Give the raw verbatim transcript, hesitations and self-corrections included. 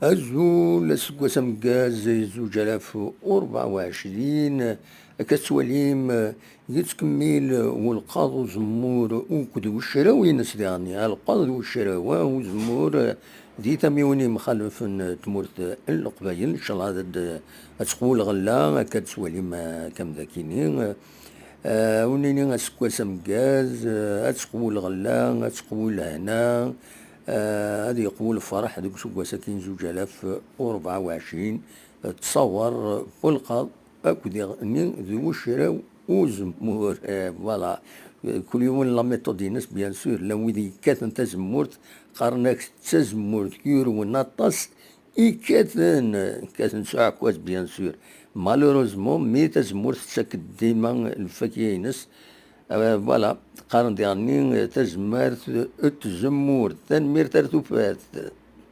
Azul, aseggas ameggaz zuǧ alaf u rebɛa u ɛecrin. Akka tettwalim, yettkemmil welqaḍ uzemmur akked wecraw-ines diɣen. Alqaḍ d wecraw, ah, uzemmur di tamiwin yemxalfen n tmurt n Leqbayel. Ncallah ad, ad tqew lɣella, akka tettwalim, ah, akka am dakini. Ah, ur nini aseggas ameggaz, ah, ad tqew lɣella, ad tqew lehna, ah, ad yeqwu lferḥ deg useggas-agi n zuǧ alaf u rebɛa u ɛecrin. Ttṣawer welqaḍ akked iɣenni d wecraw uzemmur. Eh, voilà. Kul yiwen la méthode-ines, bien sûr. Llan wid yekkaten tazemmurt, qqaren-ak d tazemmurt yurwen aṭas, i kkaten, kkaten s uɛekkaz, bien sûr. Malheureusement, mi tazemmurt tettak-d dima lfakya-ines, eh, voilà, qqaren diɣenni, eh, tazmert n tzemmurt. Tanemmirt ar tufat.